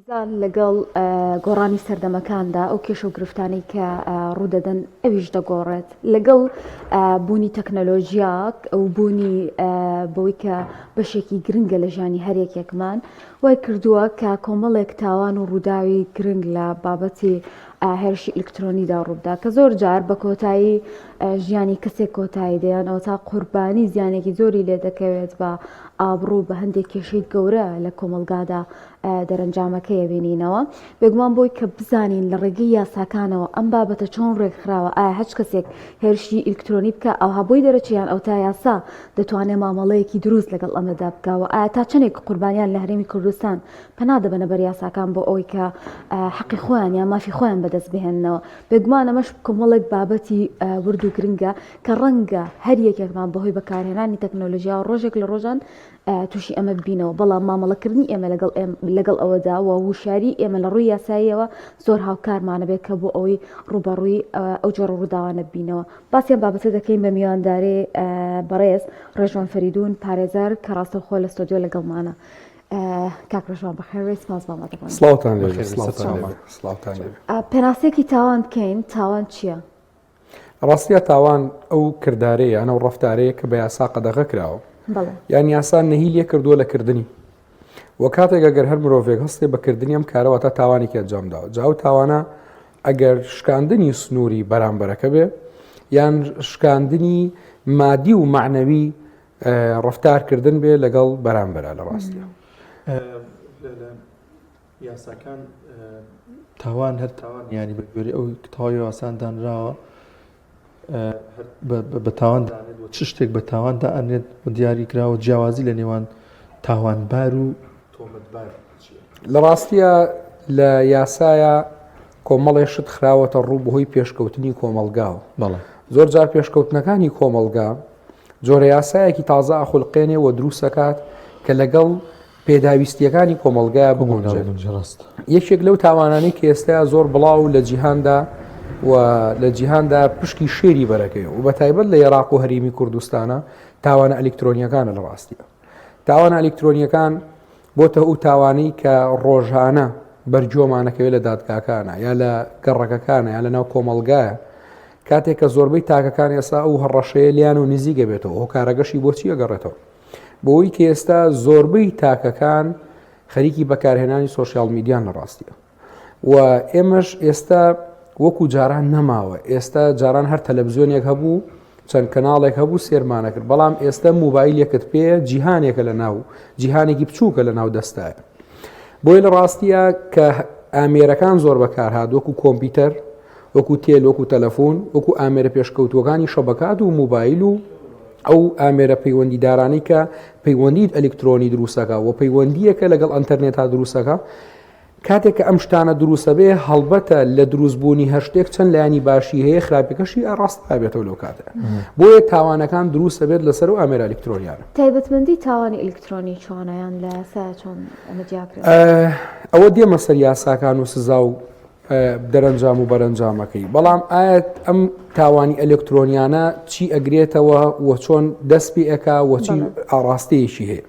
ئازیزان لەگەڵ گۆڕانی سەردەمەکاندا ئەو کێشە و گرفتانەی کە ڕوودەدەن ئەویش دەگۆڕێت لەگەڵ بوونی تەکنەلۆژیا ئەو بوونی بەوەی کە بەشێکی گرنگە لە ژیانی هەر یەکێکمان وای کردووە کە کۆمەڵێک تاوان و ڕووداوی گرنگ لە بابەتی هێرشی ئەلکترۆنیدا ڕووبدا کە زۆر جار بە کۆتایی ژیانی کەسێک کۆتایی دەیان ئەوە تا قوربانی زیانێکی زۆری لێ دەکەوێت بە ئابڕوو بە هەندێک کێشەی گەورە لە کۆمەڵگادا دەرەنجامەکەی ئەبینینەوە. بێگومان بۆی کە بزانین لە ڕێگەی یاساکانەوە ئەم بابەتە چۆن ڕێکخراوە، ئایا هەچ کەسێک هێرشی ئیلکترۆنی بکا ئەوها بۆی دەرەچێ یان ئەوتا یاسا دەتوانێ مامەڵەیەکی دروست لەگەڵ ئەمەدا بکا و ئایا تا چەندێک قوربانیان لە هەرێمی کوردستان پەنا دەبەنە بەر یاساکان بۆ ئەوەی کە حەقی خۆیان یان مافی خۆیان بەدەست بهێننەوە. بێگومان ئەمەش کۆمەڵێک بابەتی ورد و گرنگە کە ڕەنگە هەر یەکێکمان بەهۆی بەکارهێنانی تەکنەلۆژیاوە ڕۆژێک لە ڕۆژان تووشی ئەمە ببینەوە، بەڵام مامەڵەکردنی ئێمە لەگەڵ لەگەڵ ئەوەدا و وشیاری ئێمە لە ڕووی یاساییەوە زۆر هاوکارمانە بێت کە بۆ ئەوەی ڕووبەڕووی ئەو جۆرە ڕووداوانە ببینەوە. باسی ئەم بابەتە دەکەین بە میوانداری بەڕێز ڕێژوان فەریدون پارێزەر کە ڕاستەوخۆ لە ستۆدیۆ لەگەڵمانە. کاک ڕێژوان بەخێربێی، سپاس بۆ ئامادەبوونت. سڵاوتان لێ بێ، سڵاوتان لێ بێ، سڵاوتان لێ بێ. پێناسەیەکی تاوان بکەین، تاوان چییە؟ ڕاستە تاوان ئەو کردارەیە یان ئەو ڕەفتارەیە کە بە یاسا قەدەغە کراوە یان یاسا نەهی لێ کردووە لە کردنی و کاتێک ئەگەر هەر مرۆڤێک هەستێ بە کردنی ئەم کارەوە تا تاوانێکی ئەنجام داوە جا ئەو تاوانە ئەگەر شکاندنی سنووری بەرامبەرەکە بێ یان شکاندنی مادی و معنەوی ڕفتارکردن بێ لەگەڵ بەرامبەرە لە ڕاستە. یاساکان تاوان هەر تاوان ینی بە گوێری ئەو تەواوی یاسان دانراوە بە تاوان دانێت و چ شتێک بە تاوان دائەنێت و دیاری کراوە جیاوازی لە نێوان تاوانبار و تۆمەتبار لە ڕاستیە لە یاسایە کۆمەڵێ شت خراوەتە ڕوو بەهۆی پێشکەوتنی کۆمەلگاوە بەڵێ زۆر جار پێشکەوتنەکانی کۆمەلگا جۆرە یاسایەکی تازە ئەخولقێنێ و دروستەکات کە لەگەڵ پێداویستییەکانی کۆمەڵگایە بگونجێت. یەکێک لەو تاوانانەی کە ئێستا زۆر بڵاو لە جیهاندا و لە جیهاندا پشکی شێری بەرەکەی و بە تایبەت لە عێراق و هەرێمی کوردستانە تاوانە ئەلیکترۆنیەکانە لە ڕاستیە تاوانە ئەلیکترۆنیەکان بۆتە ئەو تاوانەی کە ڕۆژانە بەرجۆمانەکەوێت لە دادگاکانە یا لە گەڕەکەکانە یا لە ناو کۆمەڵگایە کاتێک کە زۆربەی تاکەکان ئێستا ئەو هەڕەشەیە لیان و نزیکە بێتەوە هۆکارەگەشی بۆچی ئەگەڕێتەوە بۆی کە ئێستا زۆربەی تاکەکان خەریکی بەکارهێنانی سۆشیال میدیان لە ڕاستیە و ئێمەش ئێستا وەکو جاران نەماوە ئێستا جاران هەر تەلەڤزیۆنێک هەبوو چەند کەناڵێک هەبوو سێرمانە کرد بەڵام ئێستا موبایلێکت پێ جیهانێکە لە ناو جیهانێکی بچووکە لە ناو دەستایە بۆیە لە ڕاستیە کە ئامێرەکان زۆر بەکارهات وەکو کۆمپیوتەر وەکو تێل وەکو تەلەفۆن وەکو ئامێرە پێشکەوتووەکانی شەبەکات و موبایل و ئەو ئامێرە پەیوەندیدارانەی کە پەیوەندیت ئەلکترۆنی دروستەکە و پەیوەندیەکە لەگەڵ ئەتەرنێتا دروستەکە کاتێک کە ئەم شتانە دروستە بێ هەڵبەتە لە دروستبوونی هەر شتێک چەند لایانی باشی هەیە خراپەکەشی ڕاست بێتەوە لەو کاتە بۆیە تاوانەکان دروستە بێت لەسەر و ئامێرە ئەلکترۆنیانە تایبەتمەندی تاوانی ئەلکترۆنی چۆنە یان لە یاسا چۆن ئەمە جیاکرێت ئەوە دێمە سەر یاساکان و سزا و دەرەنجام و بەرەنجامەکەی بەڵام ئایا ئەم تاوانی ئەلکترۆنیانە چی ئەگرێتەوە و چۆن دەست پێ ئەکا و چی ئاڕاستەیەکی هەیە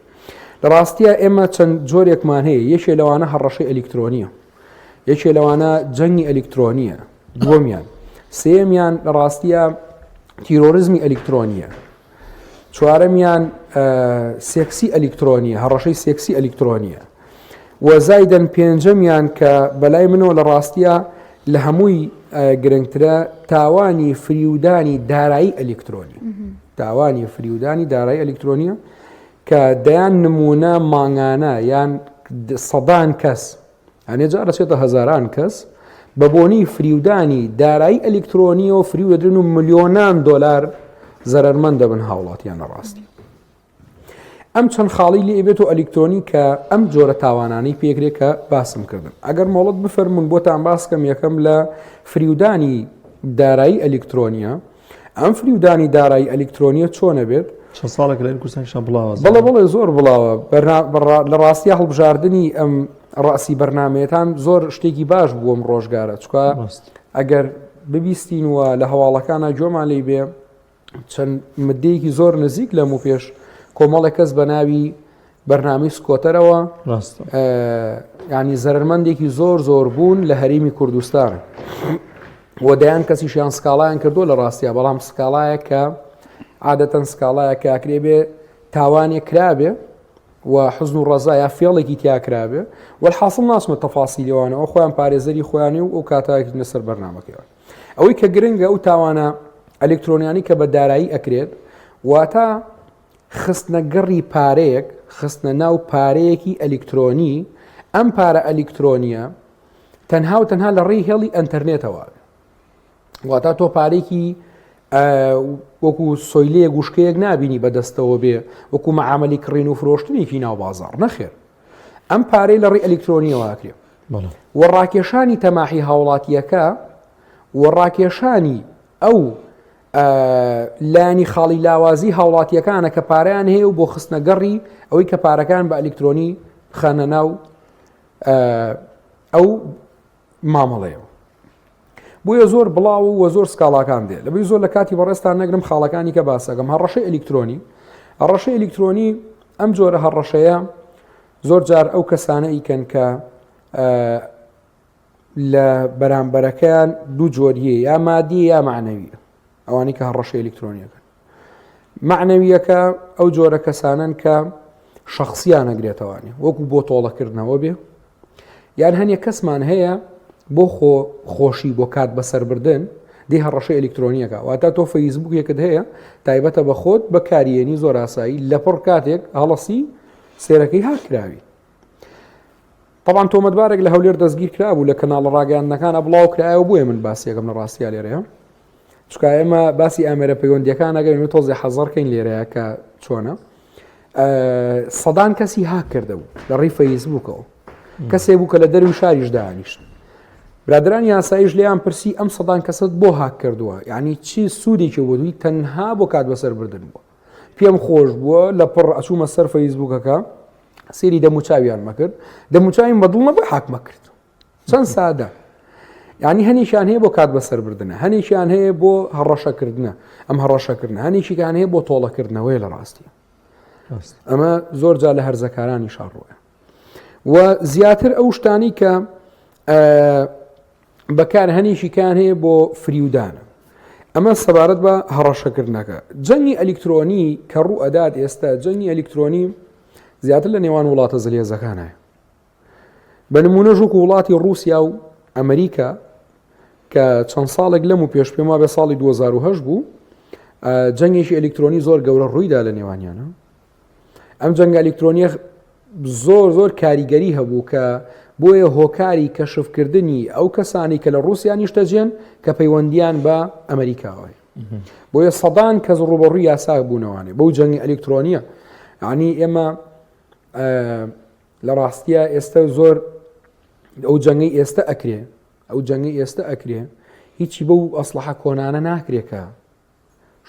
لە ڕاستیە ئێمە چەند جۆرێکمان هەیە یەکێ لەوانە هەڕەشەی ئەلکترۆنیە یەکێ لەوانە جەنگی ئەلکترۆنیە دووەمیان سێمیان لە ڕاستیە تیرۆرزمی ئەلکترۆنیە چوارەمیان سێکسی ئەلیکترۆنیە هەڕەشەی سێکسی ئەلیکترۆنیە و زایدەن پێنجەمیان کە بەلای منەوە لە ڕاستیە لە هەمووی گرنگترە تاوانی فریودانی دارایی ئەلیکترۆنی تاوانی فریودانی دارایی ئەلیکترۆنیە کە دەیان نمونە مانگانە یان سەدان کەس هەنێ جار دەچێتە هەزاران کەس بە بۆنی فریودانی دارایی ئەلیکترۆنیەوە فریو دەدرن و ملیۆنان دۆلار زەرەرمەند دەبن هاوڵاتیان لە ڕاستی ئەم چەند خاڵی لێ بێت و ئەلیکترۆنی کە ئەم جۆرە تاوانانەی پێکرێت کە باسم کردن ئەگەر مۆڵەت بفەرمونون بۆتان باسکەم یەکەم لە فریودانی دارایی ئەلیکترۆنیە ئەم فریودانی دارایی ئەلیکترۆنیە چۆنە بێت؟ چەند ساڵێک لە کوردستانیشان بڵاوە. بەڵێ بەڵێ زۆر بڵاوە لە ڕاستیا هەڵبژاردننی ئەم ڕاسی بەرنمەیەتان زۆر شتێکی باش بووم ڕۆژگارە چکە ئەگەر ببیستین و لە هەواڵەکانە گوێمان لی بێ چەند مدەیەکی زۆر نزیک لەم و پێش کۆمەڵێک کەس بە ناوی بەرنامەی سکۆتەرەوە ینی زەرمەندێکی زۆر زۆر بوون لە هەرێمی کوردستان و دەیان کەسیشیان سکاڵایان کردو لە ڕاستە بەڵام سکاڵایە کە عادەتەن سکاڵایە کە ئەکرێ بێ تاوانێک کرابێ و حزن و ڕەزا یا فێڵێکی تیا کرابێ وەلحاصل ناچمە تەفاسیلەوانەوە خۆیان پارێزەری خۆیانی و ئەو کاتاکردنە سەر بەرنامەکەیەوە ئەوەی کە گرنگە ئەو تاوانە ئەلکترۆنیانی کە بە دارایی ئەکرێت واتە خستنە گەڕی پارەیەک خستنە ناو پارەیەکی ئەلیکترۆنی ئەم پارە ئەلیکترۆنیە تەنها و تەنها لە ڕێی هێڵی ئەتەرنێتەوە واتا تۆ پارێکی وەکو سۆیلەیەک وشکەیەک نابینی بەدەستەوە بێ وەکو مەعاملی کڕین و فرۆشتنێکی ناو بازار نەخێر ئەم پارەی لە ڕێی ئەلیکترۆنیەوە ئەکرێ و ڕاکێشانی تەماحی هاوڵاتیەکە و ڕاکێشانی ئەو لایەنی خاڵی لاوازی هاوڵاتیەکانە کە پارەیان هەیە و بۆ خستنە گەڕی ئەوەی کە پارەکان بە ئەلیکترۆنی بخەنە ناو ئەو مامەڵەیەوە بۆیە زۆر بڵاو و زۆر سکاڵاکان دێ لەبەی زۆر لە کاتی بەڕێزتان نەگرم خاڵەکانی کە باسەکەم هەڕەشەی ئەلیکترۆنی هەڕەشەی ئەلیکترۆنی ئەم جۆرە هەڕەشەیە زۆر جار ئەو کەسانە ئیکەن کە لە بەرامبەرەکەیان دوو جۆریە یا مادی یا معنەویە ئەوانەی کە هەڕەشە ئەلیکترۆنیەکەن معنەویەکە ئەو جۆرە کەسانن کە شخصیان نەگرێتەوانێ وەکو بۆ تۆڵەکردنەوە بێ یان هەنێک کەسمان هەیە بۆ خۆ خۆشی بۆ کات بەسەربردن دی هەڕەشە ئەلیکترۆنیەکە واتە تۆ فەیسبوکێکت هەیە تایبەتە بە خۆت بەکاریێنی زۆر ئاسایی لەپڕ کاتێک هەڵەسی سێرەکەی هاکراوی طبعا تۆمەتبارێک لە هەولێر دەستگیر کرابوو لە کەناڵە ڕاگەیاندنەکانە بڵاو کرایەوە بۆیە من باسیەکەم لە ڕاستیا لێرەیە چکا ئێمە باسی ئامێرە پەیوەندیەکان ئەگەر من تۆزێ حەزەڕکەین لێرەیە کە چۆنە سەدان کەسی هاک کردبوو لە ڕێی فەیسبوکەوە کەسێ بوو کە لە دەروی شاریش دانیشت برادران یاسایش لێیان پرسی ئەم سەدان کەسەت بۆ هاک کردووە یعنی چی سوودێکی بۆ تەنها بۆ کات بەسەر بردن بووە پێم خۆش بووە لە پڕ ئەچوومە سەر فەیسبوکەکە سێری دەموچاویان مەکرد دەموچاویم بەدڵ نەبوو حاکمە کرد چەند سادە یعنی هەنێکیان هەیە بۆ کات بەسەربردنە هەنێکیان هەیە بۆ هەڕەشەکردنە ئەم هەڕەشەکردن هەنێکیان هەیە بۆ تۆڵەکردنەوەی لە ڕاستی ئەمە زۆر جا لە هەرزەکارانی شاڕۆیە و زیاتر ئەو شتانی کە بەکار هەنێکیکان هەیە بۆ فریودانە ئەمە سەبارەت بە هەڕەشەکردنەکە جەنگی ئەلیکترۆنی کە ڕوو ئەدات ئێستا جەنگی ئەلیکترۆنی زیاتر لە نێوان وڵاتە زلێزەکانە بە نمونەش وەکو وڵاتی ڕووسیا و ئەمریکا کە چەند ساڵێک لەم و پێش پێم وابێ ساڵی 2010 بوو جەنگێکی ئەلیکترۆنی زۆر گەورە ڕوویدا لە نێوانیانە ئەم جەنگە ئەلیکترۆنیە زۆر زۆر کاریگەری هەبوو کە بۆیە هۆکاری کەشفکردنی ئەو کەسانی کە لە ڕوسیا نیشتەجێن کە پەیوەندیان بە ئەمریکاوە بۆیە سەدان کەس ڕوبەڕووی یاسا بوونەوانێ بەو جەنگی ئەلیکترۆنیە ینی ئێمە لە ڕاستیا ئێستا زۆر ئەو جەنگەی ئێستا ئەکرێ ئەو جەنگەی ئێستا ئەکرێ هیچی بەو ئەسلحە کۆنانە ناکرێ کە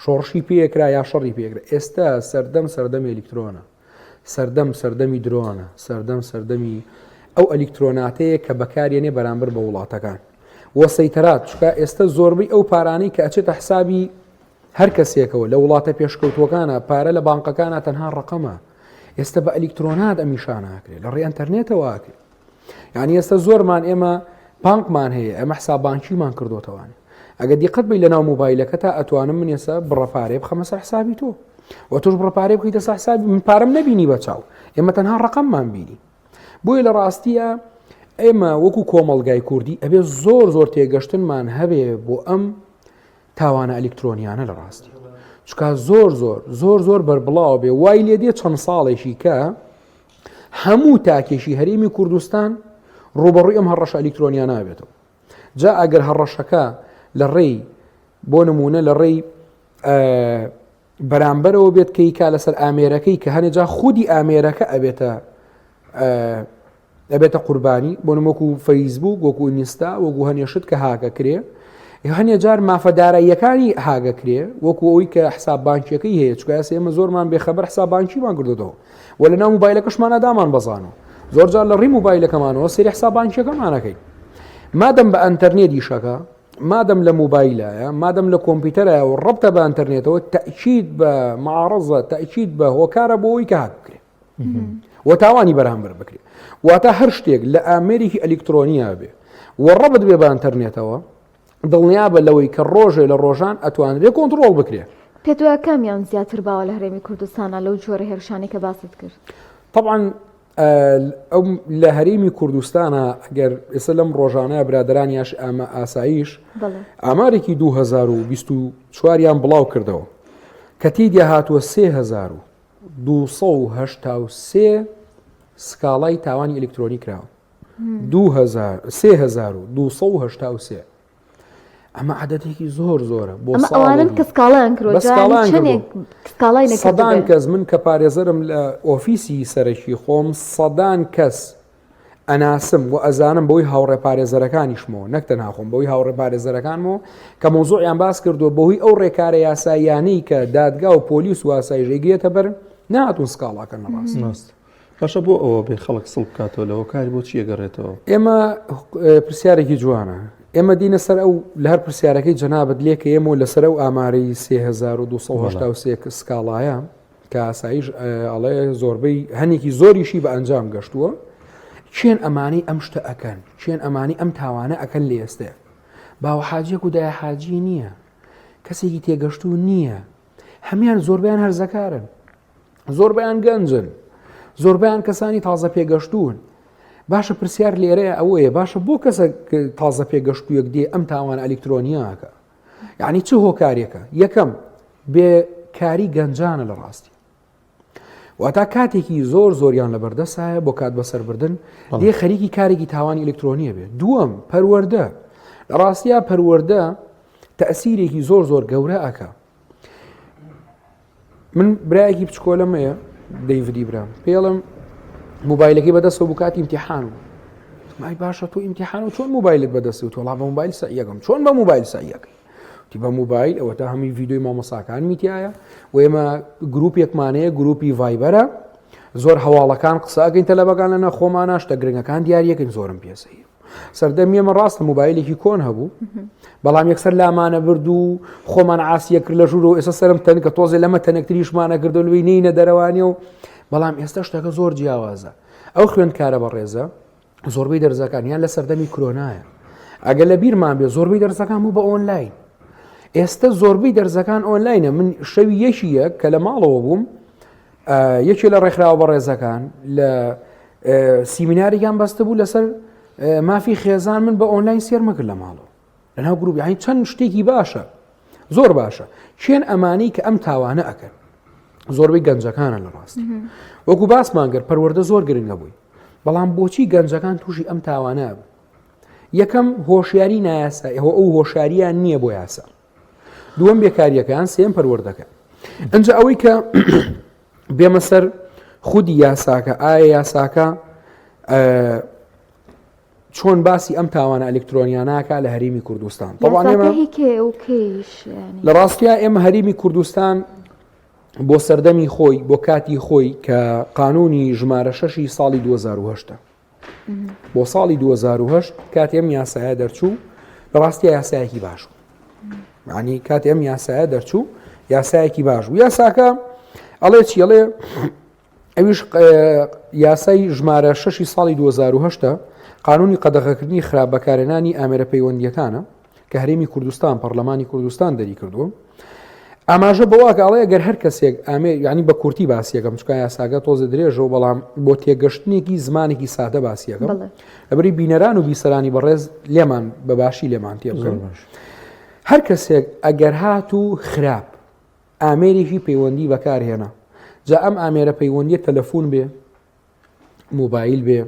شۆڕشی پێکرا یا شەڕی پێکرا ئێستا سەردەم سەردەمی ئەلیکترۆنە سەردەم سەردەمی درۆنە سەردەم سەردەمی ئەو ئەلیکترۆناتەیە کە بەکارێنێ بەرامبەر بە وڵاتەکان وەسەیتەرات چکە ئێستا زۆربەی ئەو پارانەی کە ئەچێتە حسابی هەر کەسێکەوە لە وڵاتە پێشکەوتووەکانە پارە لە بانقەکانە تەنها ڕقەمە ئێستا بە ئەلیکترۆنات ئەم ئیشانە ئەکرێت لە ڕێی ئەتەرنێتەوە ئەکرێت یعنی ئێستا زۆرمان ئێمە بانکمان هەیە ئەمە حساب بانکیمان کردوتەوانێ ئەگە دیقەت بی لە ناو مۆبایلەکە تا ئەتوانم من ئێستا بڕە پارێ بخەمە سەر حسابی تۆ و تۆش بڕە پارێ بخیتە سەر حسابی من پارەم نەبینی بە چاو ئێمە تەنها ڕقەممان بینی بۆیە لە ڕاستیە ئێمە وەکو کۆمەڵگای کوردی ئەبێ زۆر زۆر تێگەشتنمان هەبێ بۆ ئەم تاوانە ئەلیکترۆنیانە لە ڕاستی چکا زۆر زۆر زۆر زۆر بەربڵاوە بێ وای لێ دێ چەند ساڵێکی کە هەموو تاکێکی هەرێمی کوردستان ڕوبەڕووی ئەم هەڕەشە ئەلیکترۆنیا نابێتەوە جا ئەگەر هەڕەشەکە لە ڕێی بۆ نمونە لە ڕێی بەرامبەرەوە بێت کە ئیکا لەسەر ئامێرەکەی کە هەنێ جا خودی ئامێرەکە ئەبێتە ئەبێتە قوربانی بۆ نموونە وەکو فەیسبوک وەکو ئینستا وەکو هەنێ شت کە هاکە کرێ هەنێ جار مافە داراییەکانی هاگە کرێ وەکو ئەوی کە حساب بانکیەکەی هەیە چکە ئێستا ئێمە زۆرمان بێخەبەر حساب بانکیمان کردوەوە و لە ناو موبایلەکەشمانە دامان بەزانەوە زۆر جار لە ڕی موبایلەکەمانەوە سری حساب بانکیەکەمانەکەی مادەم بە ئەتەرنێت دیشەکە مادەم لە موبایلایە مادەم لە کۆمپیوتەرایە و ڕەبتە بە ئەتەرنێتەوە تەئکید بە معارەزە تەئکید بە هۆکارە بۆ ئەوی کە هاک بکرێ. و تاوانی بەرامبەر بکرێ واتە هەر شتێک لە ئامێرێکی ئەلیکترۆنیا بێ و ڕەبت بێ بە ئەتەرنێتەوە دڵنیابە لەوەی کە ڕۆژێ لە ڕۆژان ئەتوانرێ کۆنتڕۆڵ بکرێ. پێت وایە کامیان زیاتر باوە لە هەرێمی کوردستانا لەو جۆرە هێرشانەی کە باست کرد؟ تەبعەن ئەو لە هەرێمی کوردستانە ئەگەر ئێستا لەم ڕۆژانە برادران یاش ئامە ئاساییش ئامارێکی 2024یان بڵاو کردەوە کە تیدیا هاتووە 3283 سکاڵای تاوانی ئەلکترۆنی کراوە 3283 ئەمە عادەتێکی زۆر زۆرە بۆ ئەوانن کە سکاڵیان کرد سکاڵای سەدان کەس من کە پارێزەرم لە ئۆفیسی سەرەکی خۆم سەدان کەس ئەناسم و ئەزانم بۆی هاوڕێ پارێزەرەکانیشمەوە نەک تەنها خۆم بەوی هاوڕێ پارێزەرەکانمەوە کە مۆزوعیان باس کردووە بەهۆی ئەو ڕێکارە یاساییانەی کە دادگا و پۆلیس و ئاسایش ئەیگرێتە بەر نهاتون سکاڵاکەن لە ڕاست. باشە بۆ ئەوە بێ خەڵک سڵ بکاتەوە لە هۆکاری بۆ چی ئەگەڕێتەوە؟ ئێمە پرسیارێکی جوانە ئێمە دینە سەر ئەو لە هەر پرسیارەکەی جەنابەت لێکە ئێمە لەسەر ئەو ئامارەی 3283 سکاڵایە کە ئاسایش ئەڵێ زۆربەی هەنێکی زۆریشی بە ئەنجام گەشتووە چێن ئەمانی ئەم شتە ئەکەن چێن ئەمانی ئەم تاوانە ئەکەن لە ئێستێ باوە حاجیەک و دایە حاجی نییە کەسێکی تێگەشتوو نییە هەمان زۆربیان هەرزەکارن زۆربەیان گەنجن زۆربەیان کەسانی تازە پێگەشتوون باشە پرسیار لێرەیە ئەوەیە باشە بۆ کەسە تازە پێگەشتوویەک دێ ئەم تاوان ئەلیکترۆنیاکە یعنی چ هۆکارێکە یەکەم بێکاری گەنجانە لە ڕاستی واتا کاتێکی زۆر زۆریان لە بەردەسایە بۆ کات بەسەربردن دێ خەریکی کارێکی تاوانی ئەلکترۆنیە بێ دووەم پەروەردە لە ڕاستیا پەروەردە تەسیرێکی زۆر زۆر گەورە ئەکا من برایەکی بچکۆلەم هەیە دەیڤدی برام پێڵم موبایلەکەی بەدەستەوە بوو کاتی ئیمتیحان بوو مای باشە تۆ ئیمتیحان و چۆن موبایلت بەدەست و تۆڵا بە موبایل سەعیەکەم چۆن بە موبایل سەعیەکەی تی بە موبایل ئەوە تا هەمووی ڤیدیۆی مامۆساکان میتایە و ئێمە گروپێکمانەیە گروپی ڤایبەرە زۆر هەواڵەکان قسەکەین تەلەبەکان لە نەخۆمانە شتە گرنگەکان دیارەکەین زۆرم پێسەیر سەردەمی ئێمە ڕاستە موبایلێکی کۆن هەبوو بەڵام یەکسەر لامانە برد و خۆمان عاسیە کرد لە ژوورەوە ئێستا سرم تەنکە تۆزێ لەمە تەنکتریشمانە کردو لوی نینە دەرەوانیە و بەڵام ئێستا شتەکە زۆر جیاوازە ئەو خوێندکارە بەڕێزە زۆربەی دەرزەکان یان لە سەردەمی کرۆنایە ئەگەر لە بیرمان بێ زۆربەی دەرزەکان بوو بە ئۆنلاین ئێستا زۆربەی دەرزەکان ئۆنلاینە من شەوی یەکی یەک کە لە ماڵەوە بووم یەکێ لە ڕێکخراوە بەڕێزەکان لە سیمینارێکیان بەستە بوو لەسەر مافی خێزان من بە ئۆنلاین سێرمە کرد لە ماڵەوە لەناو گروپ یانی چەند شتێکی باشە زۆر باشە چێن ئەمانی کە ئەم تاوانە ئەکەن زۆربەی گەنجەکانە لە ڕاستی وەکو باسمان کرد پەروەردە زۆر گرنگە بووی بەڵام بۆچی گەنجەکان تووشی ئەم تاوانە بوو یەکەم هۆشیاری نایاسا ئەو هۆشاریان نییە بۆ یاسا دووەم بێکاریەکەیان سێم پەروەردەکە ئەجا ئەوەی کە بێمە سەر خودی یاساکە ئایا یاساکە چۆن باسی ئەم تاوانە ئەلکترۆنیاناکە لە هەرێمی کوردستان لە ڕاستیا ئێمە هەرێمی کوردستان بۆ سەردەمی خۆی بۆ کاتی خۆی کە قانونی ژمارە شەشی ساڵی 2010 بۆ ساڵی 2010 کاتێ ئەم یاسایە دەرچوو لە ڕاستی یاسایەکی باش بوو ینی کاتێ ئەم یاسایە دەرچوو یاسایەکی باش بوو یاساکە ئەڵێ چی ئەڵێ ئەویش یاسای ژمارە شەشی ساڵی 2010 قانونی قەدەغەکردنی خراپ بەکارهێنانی ئامێرە پەیوەندیەکانە کە هەرێمی کوردستان پەرلەمانی کوردستان دەری کردووە ئاماژە بەوە کە ئەڵێ گەر هەر کەسێک ئامێ ینی بە کورتی باسیەکەم چکە یاساگە تۆزە درێژەوە بەڵام بۆ تێگەشتنێکی زمانێکی سادە باسیەکەم لەبری بینەران و بیسەرانی بەڕێز لێمان بە باشی لێمان تێ بکەن هەر کەسێک ئەگەر هات و خراپ ئامێرێکی پەیوەندی بەکارهێنا جا ئەم ئامێرە پەیوەندیە تەلەفۆن بێ مۆبایل بێ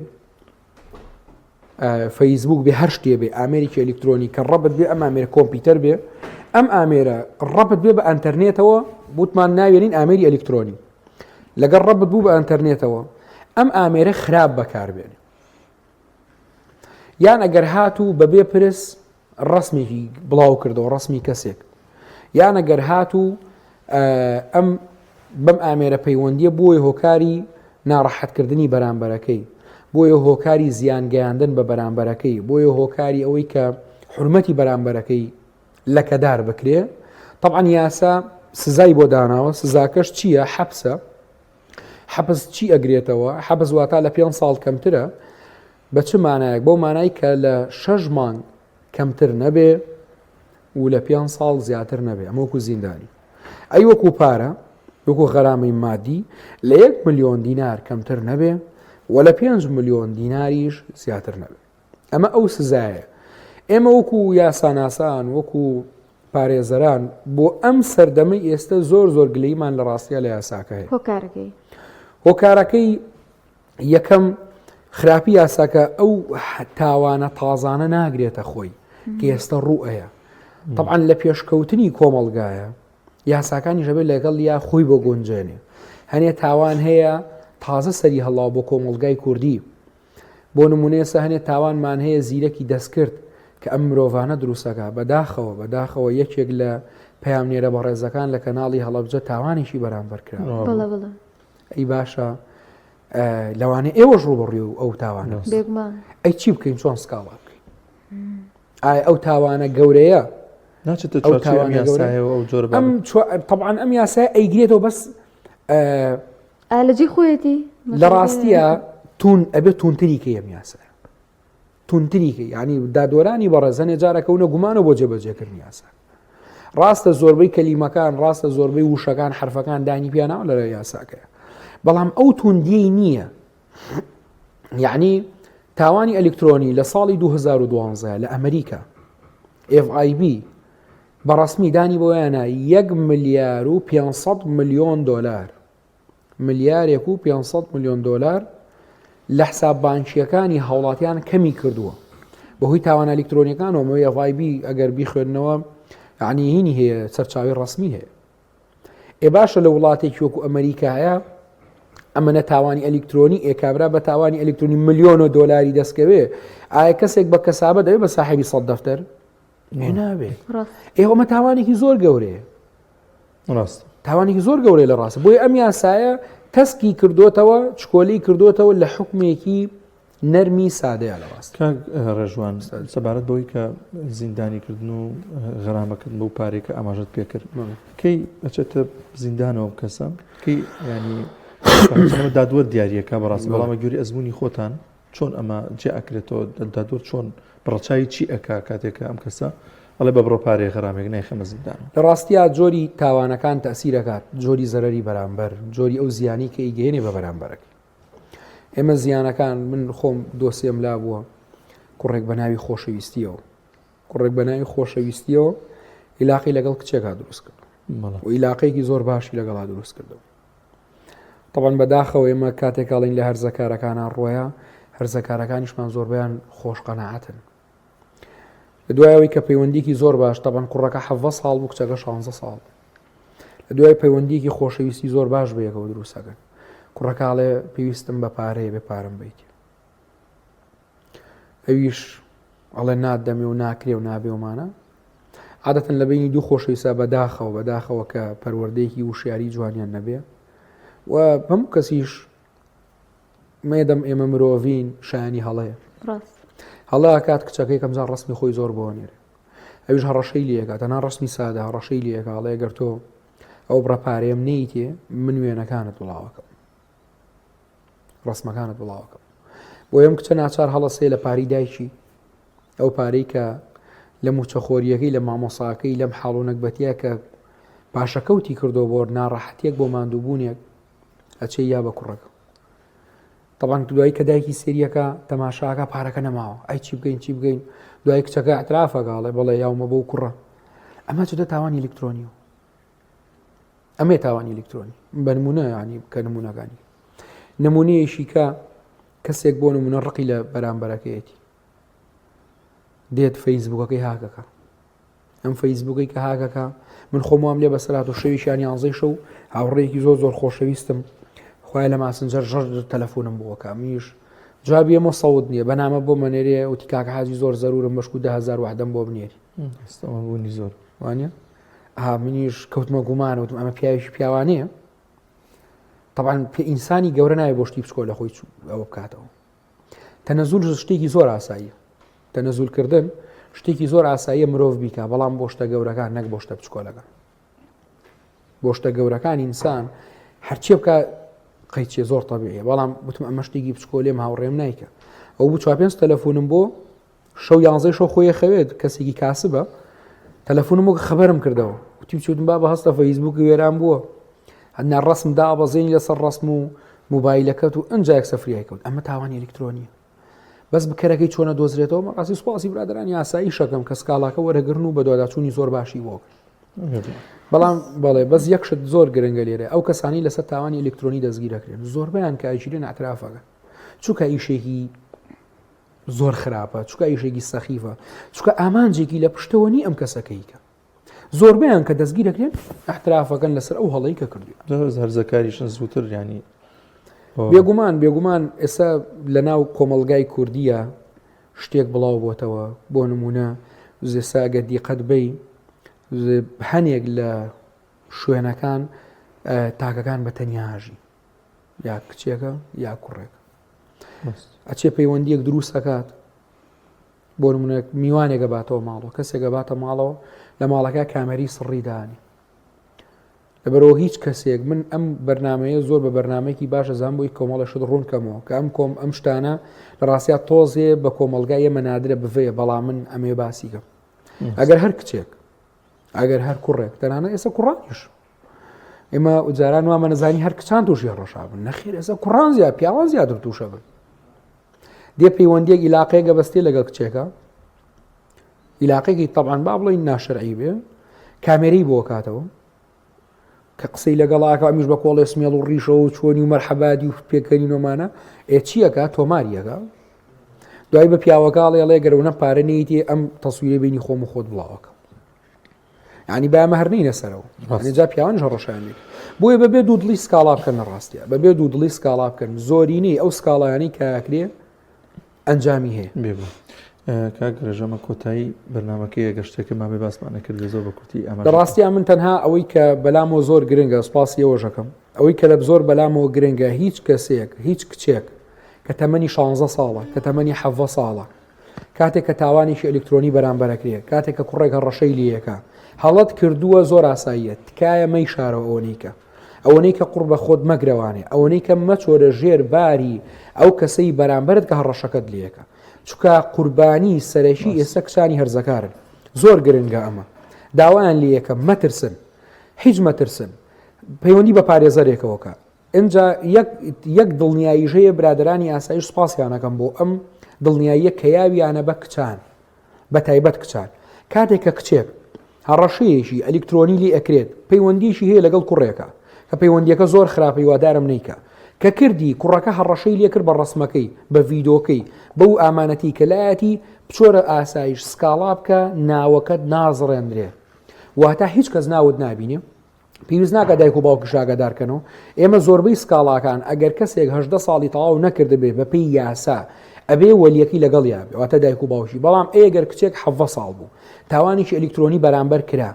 فەیسبوک بێ هەر شتێ بێ ئامێرێکی ئەلیکترۆنی کە ڕەبت بێ ئەم ئامێرە کۆمپیوتەر بێ ئەم ئامێرە ڕەبت بێ بە ئەتەرنێتەوە بوتمان ناوێنین ئامێری ئەلیکترۆنی لەگەڵ ڕەبت بوو بە ئەتەرنێتەوە ئەم ئامێرە خراپ بەکاربێنێ یان ئەگەر هاتوو بەبێ پرس ڕەسمێکی بڵاو کردەوە ڕەسمی کەسێک یان ئەگەر هاتوو ئەم بەم ئامێرە پەیوەندیە بۆی هۆکاری ناڕەحەتکردنی بەرامبەرەکەی بۆیە هۆکاری زیان گەیاندن بە بەرامبەرەکەی بۆیە هۆکاری ئەوەی کە حرمەتی بەرامبەرەکەی لەکەدار بکرێ طبعا یاسا سزای بۆ داناوە سزاکەش چییە حەپسە؟ حەبس چی ئەگرێتەوە؟ حەبس واتا لە پێنج ساڵ کەمترە. بە چ مانایەک؟ بەو مانای کە لە شەش مانگ کەمتر نەبێ و لە پێنج ساڵ زیاتر نەبێ. ئەمە وەکو زیندانی. ئەی وەکو پارە، وەکو غەرامەی مادی لە یەک ملیۆن دینار کەمتر نەبێ و لە پێنج ملیۆن دیناریش زیاتر نەبێ. ئەمە ئەو سزایە. ئێمە وەکو یاساناسان، وەکو پارێزەران بۆ ئەم سەردەمەی ئێستە زۆر زۆر گلەیمان لە ڕاستیا لە یاساکە هەیە. هۆکارەکەی؟ هۆکارەکەی یەکەم خراپی یاساکە ئەو تاوانە تازانە ناگرێتە خۆی کە ئێستا ڕوو ئەیە. طبعا لە پێشکەوتنی کۆمەڵگایە یاساکانیش ئەبێت لەگەڵ یا خۆی بۆ گونجێنێ. هەنێ تاوان هەیە تازە سەری هەڵاو بۆ کۆمەڵگای کوردی. بۆ نمونە ئێستا هەنێ تاوانمان هەیە زیرەکی دەستکرد کە ئەم مرۆڤانە دروستەکە بەداخەوە بەداخەوە یەکێک لە پەیامنێرە بەڕێزەکان لە کەناڵی هەڵەبجە تاوانێکی بەرامبەر کرا ئەی باشە لەوانەیە ئێوەش ڕوبڕی و ئەو تاوانە ئەی چی بکەین چۆن سکاڵا بکەین ئایا ئەو تاوانە گەورەیە ناچێتە ئەو تاوانە یاسایەوە ئەو جۆرە ئەم طبعا ئەم یاسای ئەیگرێتەوە بەس ئایا لە جێی خۆیەتی؟ لە ڕاستیە تون ئەبێ تونتری کەی ئەم یاسایە تونتری کەی یعنی دادوەرانی بەڕێز هەنێ جارەکەونە گومانە بۆ جێبەجێکردنی یاسا ڕاستە زۆربەی کەلیمەکان ڕاستە زۆربەی وشەکان حرفەکان دانی پیاناوە لە یاساکەیە بەڵام ئەو توندیەی نییە یعنی تاوانی ئەلکترۆنی لە ساڵی 2012 لە ئەمریکا FIB بە ڕەسمی دانی بۆیانە یەک ملیار و 500 ملیۆن دۆلار ملیارێک و 500 ملیۆن دۆلار لە حساب بانکیەکانی هاوڵاتیان کەمی کردووە بەهۆی تاوانە ئەلیکترۆنیەکانەوە مەوە FIB ئەگەر بیخوێندنەوە یعنی هینی هەیە سەرچاوی ڕسمی هەیە ئێ باشە لە وڵاتێکی وەکو ئەمریکایە ئەمەە تاوانی ئەلیکترۆنی ئێ کابرا بە تاوانی ئەلیکترۆنی ملیۆن و دۆلاری دەستکەوێ ئایا کەسێک بە کەسابە دەبێت بە ساحێبی سەد دەفتەر نابێت ئێ ئەمە تاوانێکی زۆر گەورەیە ڕاست تاوانێکی زۆر گەورەیە لە ڕاست بۆیە ئەم یاسایە تەسکی کردوتەوە چکۆلی کردوتەوە لە حکمێکی نەرمی سادەیە لە ڕاست کاک ڕێژوان سەبارەت بەوەی کە زیندانیکردن و غەرامەکردن بەو پارەی کە ئاماژەت پێکرد کەی ئەچێتە زیندانەوە کەسە کەی ینی دادوەر دیارەکە بەڕاستی بەڵام گوێری ئەزمموی خۆتان چۆن ئەمە جێ ئەکرێتەوە دادوەر چۆن بڕەچوی چی ئەکا کاتێک کە ئەم کەسە ئەڵێ بە بڕە پارەیە غەرامێک نایخەمە زیندان لە ڕاستیا جۆری تاوانەکان تەسیرەکات جۆری زەرری بەرامبەر جۆری ئەو زیانی کە ئیگەێنێ بە بەرامبەرەکەی ئێمە زیانەکان من خۆم دۆسیەم لا بووە کوڕێک بە ناوی خۆشەویستیەوە کوڕێک بە ناوی خۆشەویستیەوە عیلاقی لەگەڵ کچێکا دروست کرد و عیلاقێکی زۆر باشی لەگەڵا دروست کردەوە طبعا بەداخەوە ئێمە کاتێک ئەڵین لە هەرزەکارەکانە ڕۆیە هەرزەکارەکانیشمان زۆربیان خۆشقەنەعەتن لە دوایەوەی کە پەیوەندیکی زۆر باش تەبەن کوڕەکە حەڤە ساڵ بوو کچەکە 16 ساڵ لە دوای پەیوەندیکی خۆشەویستی زۆر باش بەیەکەوە دروستەکەن کوڕەکاڵێ پێویستم بە پارەیە بێ پارەم بیت ئەویش ئەڵێ نادەمێ و ناکرێ و نابێ ومانە عادەتەن لە بینی دوو خۆشەویستە بەداخەوە بەداخەوە کە پەروەردەیەکی وشیاری جوانیان نەبێ و هەموو کەسیش مێدەم ئێمە مرۆڤین شایانی هەڵەیە ڕاست هەڵە ئەکات کچەکەی کەمجار ڕسمی خۆی زۆر بۆ نێرێ ئەویش هەڕەشەی لەکات تەنها ڕسمی سادە هەڕەشەی لەکە ئەڵێ گەر تۆ ئەو بڕە پارەیەم نەیتێ من وێنەکانت بڵاوەکەم ڕسمەکانت بڵاوەکەم بۆ ئەم کچە ناچار هەڵەسێ لە پاری دایکی ئەو پارەی کە لە موچەخۆریەکەی لە مامۆساکەی لەم حاڵ و نەگبەتیە کە پاشەکەوتی کردو بۆ ناڕەحەتیەک بۆ ماندووبوونێک ئەچێ یا بە کوڕەکە تەبان دوایی کە دایکی سریەکە تەماشاکە پارەکە نەماوە ئەی چی بکەین چی بکەین دوای کچەکە اعترافەکەڵێ بەڵێ یاومە بۆ کوڕە ئەمە چدە تاوانی ئەلکترۆنی و ئەمێ تاوانی ئەلکترۆنی بە نمونە ینی کە نمونەکانی نمونەیەشی کە کەسێک بۆ نمونە ڕقی لە بەرامبەرەکەیەتی دێت فەیسبوکەکەی هاکەکە ئەم فەیسبووکەی کە هاکەکە من خۆم وام لێ بەسەرات و شەویشیان یانزەی شەو هاوڕێیەکی زۆر زۆر خۆشەویستم خخوای لە ماسنجەر ژەر تەلەفۆنم بووەکە منیش جوابی ئەمە سەوت نییە بەنامە بۆ مەنێرێ وتی کاکە حاجی زۆر زەرورم بەشکو دههزار وعدەم بۆ بنێری بوونی زۆر وانە ئا منیش کەوتمە گومان وتم ئەمە پیاوێکی پیاوانەیە طبعا پێ ئینسانی گەورە ناوێ بۆ شتی بچکۆ لە خۆی ئەوە بکاتەوە تەنەزول شتێکی زۆر ئاساییە تەنەزول کردن شتێکی زۆر ئاساییە مرۆڤ بیکا بەڵام بۆ شتە گەورەکان نەک بۆ شتە بچکۆلەکان بۆ شتە گەورەکان ئینسان هەرچی بکە قەیچێ زۆر تەبیعیە بەڵام وتم ئەمە شتێکی بچکۆلێم هاوڕێم نایکە ئەو بوو چوار پێنج تەلەفۆنم بۆ شەو یانزەی شەو خۆی خەوێت کەسێکی کاسبە تەلەفۆنم وەک خەبەرم کردەوە وتی چوتم بابە هەستە فەیسبووکی وێران بووە هەنا ڕسم دابەزێنی لەسەر ڕسم و موبایلەکەت و ئەنجا یەکسەر فریای کەوت ئەمە تاوانی ئەلیکترۆنیە بەس بکەرەکەی چۆنە دۆزرێتەوە ڕاستی سوپاسی برادرانی ئاسایی شەکەم کە سکاڵاکە وەرەگرن و بەدواداچوونی زۆر باشی بۆ بەڵام بەڵێ بەس یەک شت زۆر گرنگە لێرە ئەو کەسانی لەسەر تاوانی ئەلکترۆنی دەستگیرەکرێن زۆربیان کە ئەگیرێن اعترافەکە چونکە ئیشێکی زۆر خراپە چونکە ئیشێکی سەخیفە چونکە ئامانجێکی لە پشتەوە نی ئەم کەسەکەیکە زۆربیان کە دەستگیرەکرێن احترافەکەن لەسەر ئەو هەڵەی کە کردووە هەرزەکاریشن زووتر ینی بێگومان بێگومان ئێستا لە ناو کۆمەلگای کوردیە شتێک بڵاو بۆتەوە بۆ نمونە زێسا گەر دیقەت بەی هەنێک لە شوێنەکان تاکەکان بە تەنیاژی یا کچێکە یا کوڕێک ئەچێ پەیوەندیەک دروست ئەکات بۆ نمونە میوانێکە باتەوە ماڵەوە کەسێکە باتە ماڵەوە لە ماڵەکە کامەری سڕی دانی لەبەرئەوە هیچ کەسێک من ئەم بەرنامەیە زۆر بە بەرنامەیەکی باش ئەزانم بۆی کۆمەڵە شت ڕوون کەمەوە کە ئەم کۆم ئەم شتانە لە ڕاستیا تۆزێ بە کۆمەڵگای ئێمە نادرە بڤەیە بەڵام من ئەمێ باسی کەم ئەگەر هەر کچێک ئەگەر هەر کوڕێک تەنانە ئێستا کوڕانیش ئێمە جاران وامە نەزانی هەر کچان تووشی ڕەشا بن نەخێر ئێستا کوڕان زیاد پیاوان زیاتر تووشە بن دێ پەیوەندیەک ئیلاقەیەک بەستێ لەگەڵ کچێکە ئیلاقێکی تەبعەن با بڵێین ناشەرعی بێ کامێرەی بۆ کاتەوە کە قسەی لەگەڵاکە ئەمیش بە کۆڵێ سمێڵ و ڕیشەوە و چۆنی و مەرحەبادی و پێکەنینۆمانە ئێ چیەکە تۆماریەکە دوای بە پیاوەکە ئەڵێ ئەڵێ گەرەونە پارە نیتی ئەم تەسویرە بینی خۆم و خۆت بڵاوەکە ینی با ئەمە هەر نینە سەرەوە جا پیاوان هەڕەشیان لێ بۆیە بەبێ دوو دڵی سکاڵا بکەن لە ڕاستە بەبێ دوو دڵی سکاڵا بکەن زۆرینەی ئەو سکاڵایانی کاکرێ ئەنجامی هەیە. بێگومان. کاک ڕێژە ئەمە کۆتایی بەرنامەکەیە گەر شتێکە مابێ باسمان نەکردبێ زۆر بە کورتی ئاماژە لە ڕاستیا من تەنها ئەوەی کە بەلامەوە زۆر گرنگە سوپاسی ئێوەش ئەکەم ئەوەی کە لە زۆر بەلامەوە گرنگە هیچ کەسێک هیچ کچێک کە تەمەنی 16 ساڵە کە تەمەنی 17 ساڵە کاتێک کە تاوانێکی ئەلکترۆنی بەرامبەرەکرێ کاتێک کە کوڕێک هەڕەشەی لێیەکە هەڵەت کردووە زۆر ئاساییە تکایە مەیشارەوە ئەوەنەی کە ئەوەنەی کە قوڕ بە خۆت مەگرەوانێ، ئەوەنەی کە مەچۆرە ژێر باری ئەو کەسەی بەرامبەرت کە هەڕەشەکەت لێکە. چونکە قوربانی سەرەکی ئێستا کچانی هەرزەکارن. زۆر گرنگە ئەمە. داوایان لێیەکەم مەترسن. هیچ مەترسن. پەیوەندی بە پارێزەرێکەوە کە. ئینجا یەک یەک دڵنیاییش هەیە برادەرانی ئاسایش سوپاسیان ئەکەم بۆ ئەم دڵنیاییە کە یاویانە بە کچان. بە تایبەت کچان کاتێک کە کچێک هەڕەشەیەکی ئەلیکترۆنی لێ ئەکرێت پەیوەندیشی هەیە لەگەڵ کوڕێکە کە پەیوەندیەکە زۆر خراپە هیوادارم نیکە کە کردی کوڕەکە هەڕەشەی لێکرد بە ڕسمەکەی بە ڤیدۆکەی بەو ئامانەتی کە لایەتی بچۆرە ئاسایش سکاڵا بکە ناوەکەت نازڕێندرێ واتە هیچ کەس ناوت نابینێ پێویست ناکە دایک و باوکیش ئاگادار کەنەوە ئێمە زۆربەی سکاڵاکان ئەگەر کەسێک هەدە ساڵی تەواو نەکردبێ بەپێی یاسا ئەبێ وەلیەکەی لەگەڵ یابێ واتە دایک و باوکی بەڵام ئەگەر کچێک حەڤە ساڵ بوو تاوانێکی ئەلیکترۆنی بەرامبەر کرا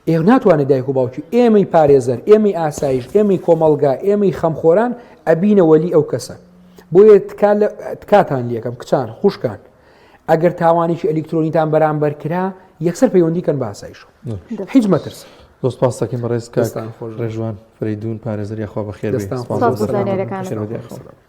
ئێ ناتوانێت دایک و باوکی ئێمەی پارێزەر ئێمەی ئاسایش ئێمەی کۆمەڵگا ئێمەی خەمخۆران ئەبینە وەلی ئەو کەسە بۆیە تکاتان لەکەم کچان خوشکان ئەگەر تاوانێکی ئەلیکترۆنیتان بەرامبەر کرا یەکسەر پەیوەندی کەن بە ئاسایشەوە هیچ مەترسن. زۆر سپاس دەکەین بەڕێز کاک ڕێژوان فەرەیدوون پارێزەر یاخوا بەخێر بێی. دەستان سپاس خۆش. بۆ سپاس بۆ زانیاریەکانت. بەخێر بێی یاخوا.